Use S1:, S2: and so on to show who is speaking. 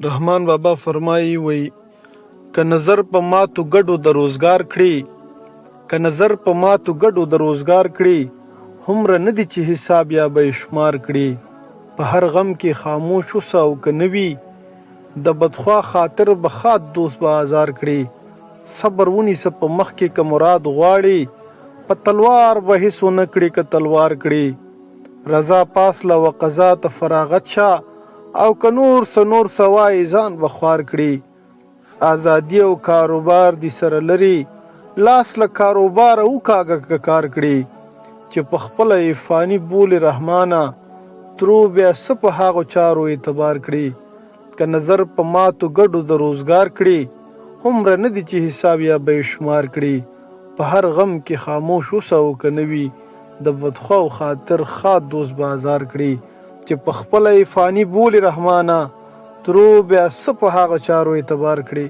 S1: رحمان بابا فرمایي وایي که نظر په ماتو ګډو د روزګار کړي که نظر په ماتو ګډو د روزګار کړي هومره نه دي چې حساب یا به یې شمار کړي په هر غم کې خاموش اوسه او که نه وي د بدخوا خاطر به ښاد دوست به آزار کړي صبر ونیسه په مخ کې که مراد غواړي په تلوار به هیڅ ونه کړي که تلوار کړي رضا پاسله و قضا ته فراغت شه او که نور څه نور څه وایې ځان به خوار کړي ازادي او کاروبار دي سره لري لاس له کاروباره وکاږه که کار کړي چې په خپله یې فاني بولي رحمانه ترو بیا څه په هغو چارو اعتبار کړي که نظر په ماتو ګډو د روزګار کړي هومره نه دي چې حساب یا به یې شمار کړي په هر غم کې خاموش اوسه او که نه وي د بدخواو خاطر ښاد دوست به ازار کړي چې په خپله یې فاني بولي رحمانه ترو بیا څه په هغه چارو اعتبار کړي.